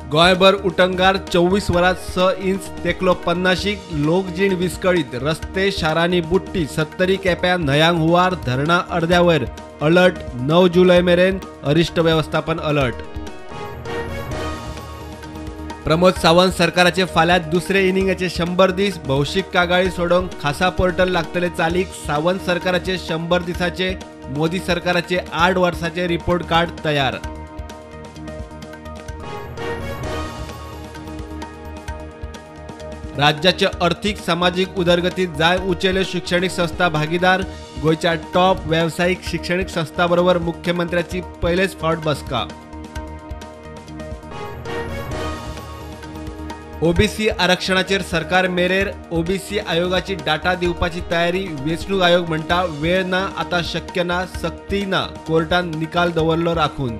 गोंयभर उटंगार 24 वरांत 6 इंच तेकलो 50, लोकजीण विस्कळीत, रस्ते शारांनी बुडटी, 70 केप्यां न्हंयांक हुंवार, धरणां अर्द्या वयर, अलर्ट 9 जुलय मेरेन अरिश्ट वेवस्थापन अलर्ट। प्रमोद सावंत सरकाराचे फाल्यां दुसरे इनिंगाचे 100 दीस, भौशीक कागाळी सोडोवंक खासा पोर्टल लागतले चालीक। सावंत सरकाराचे 100 दिसाचे, मोदी सरकाराचे 8 वर्साचे रिपोर्ट कार्ड तयार। राज्याचे अर्थीक सामाजीक उदरगतीत जाय उंचेल्यो शिक्षणीक संस्था भागीदार, गोंयच्या टॉप वेवसायीक शिक्षणीक संस्था बरोबर मुख्यमंत्र्याची पयलेच फावट बसका। ओबीसी आरक्षणाचेर सरकार मेरेर, ओबीसी आयोगाची डाटा दिवपाची तयारी, वेंचणूक आयोग म्हणटा वेळ ना, आता शक्य ना, सक्ती ना, कोर्टान निकाल दवरलो राखून।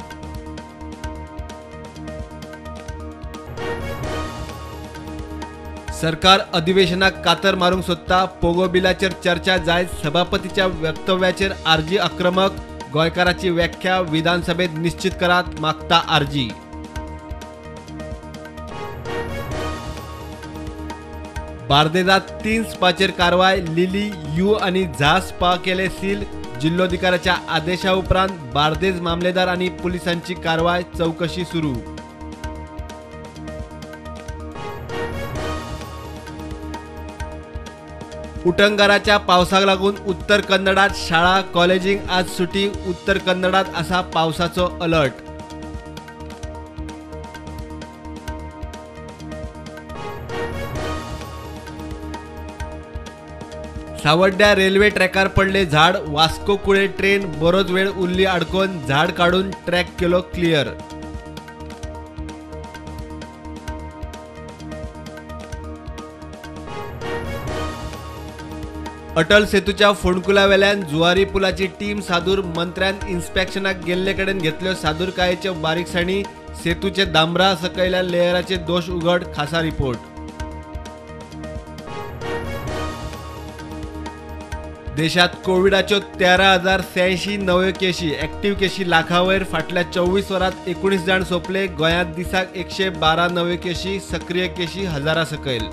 सरकार अधिवेशनाक कातर मारूंक सोदता, पोगो बिलाचेर चर्चा जायत, सभापतीच्या वक्तव्याचेर आरजी आक्रमक, गोंयकाराची व्याख्या विधानसभेत निश्चित करात, मागता आरजी। बार्देजात 3 स्पाचेर कारवाय, लिली, you आनी झा स्पा केले सील, जिल्लोधिकाऱ्याच्या आदेशा उपरांत बार्देज मामलेदार आनी पुलिसांची कारवाय, चौकशी सुरू। उटंगाराच्या पावसाक लागून उत्तर कन्नडात शाळा कॉलेजींक आज सुटी, उत्तर कन्नडात आसा पावसाचो अलर्ट। सावड्ड्या रेल्वे ट्रॅकार पडले झाड, वास्को कुळे ट्रेन बरोच वेळ उरली अडकोन, झाड काडून ट्रॅक केलो क्लियर। अटल सेतूच्या फोंडकुलावेल्यान जुवारी पुलाची टीम सादूर, मंत्र्यान इन्स्पेक्शनाक गेल्ले कडेन घेतल्यो सादूरकायेच्यो बारीकसाणी, सेतूचे दामरा सकयल्या लेयराचे दोश उघड, खासा रिपोर्ट। देशात कोविडाच्यो 13,086 नव्यो केशी, ऍक्टिव्ह केशी लाखावयर, फाटल्या 24 वरांत 19 जाण सोंपले, गोंयांत दिसाक 112 नव्यो केशी, सक्रीय केशी हजारा सकयल।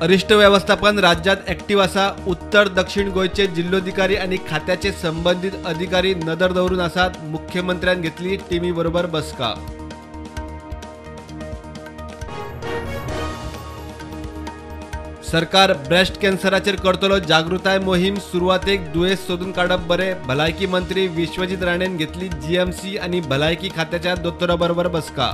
अरिश्ट वेवस्थापन राज्यात ऍक्टिव्ह आसा, उत्तर दक्षिण गोंयचे जिल्लोधिकारी आनी खात्याचे संबंदीत अधिकारी नदर दवरून आसात, मुख्यमंत्र्यान घेतली टिमी बरोबर बसका। सरकार ब्रेस्ट कॅन्सराचेर करतलो जागृताय मोहीम, सुरवातेक दुयेंस सोदून काडप बरे, भलायकी मंत्री विश्वजीत राणेन घेतली जीएमसी आनी भलायकी खात्याच्या दोतोरा बरोबर बसका।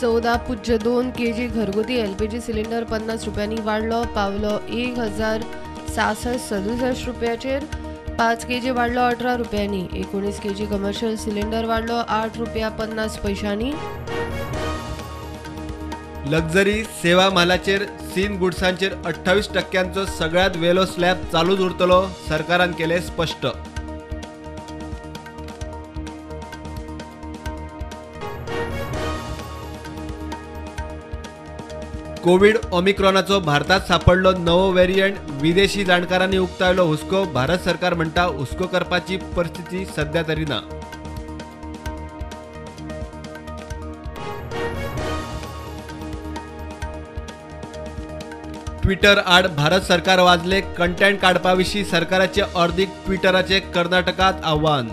14.02 केजी घरगुती एलपीजी सिलिंडर 50 रुपयांनी वाडलो, पावलो 1,667 रुपयाचेर, 5 केजी वाडलो 18 रुपयांनी, 19 केजी कमर्शियल सिलिंडर वाडलो 8 रुपया 50 पैशांनी। लक्झरी सेवा म्हालाचेर सीन गुड्सांचेर 28% सगळ्यात वेलो स्लॅब चालूच उरतलो, सरकारान केले स्पष्ट। कोविड ओमिक्रॉनाचो भारतात सापडलो नवो वेरियंट, विदेशी जाणकारांनी उक्तायलो हुस्को, भारत सरकार म्हणटा हुस्को करपाची परिस्थिती सध्या तरी ना। ट्विटर आड भारत सरकार वाजले, कंटेंट काडपा विशीं सरकाराचे अर्दीक ट्विटराचे कर्नाटकात आव्हान।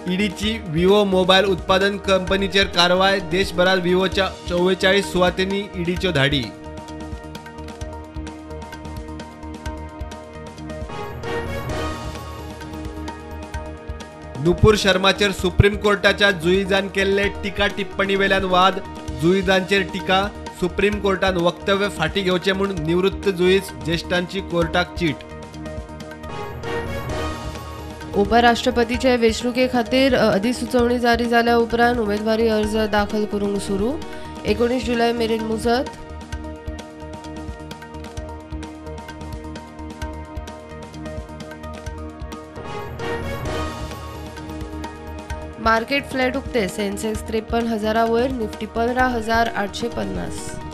ईडीची विवो मोबायल उत्पादन कंपनीचेर कारवाय, देशभरात विवोच्या 44 सुवातेंनी ईडीच्यो धाडी। नुपूर शर्माचेर सुप्रीम कोर्टाच्या जुईजान केल्ले टिका टिप्पणी वेल्यान वाद, जुईजांचेर टिका, सुप्रीम कोर्टान वक्तव्य फाटी घेवचें म्हूण निवृत्त जुईज ज्येश्ठांची कोर्टाक चीट। उपराष्ट्रपतीचे वेंचणुके खातीर अधिसुचोवणी जारी जाल्या उपरांत उमेदवारी अर्ज दाखल करूंक सुरू, 19 जुलय मेरेन मुजत। मार्केट फ्लॅट उक्ते. सेन्सेक्स 53,000 वयर, निफ्टी 15,850.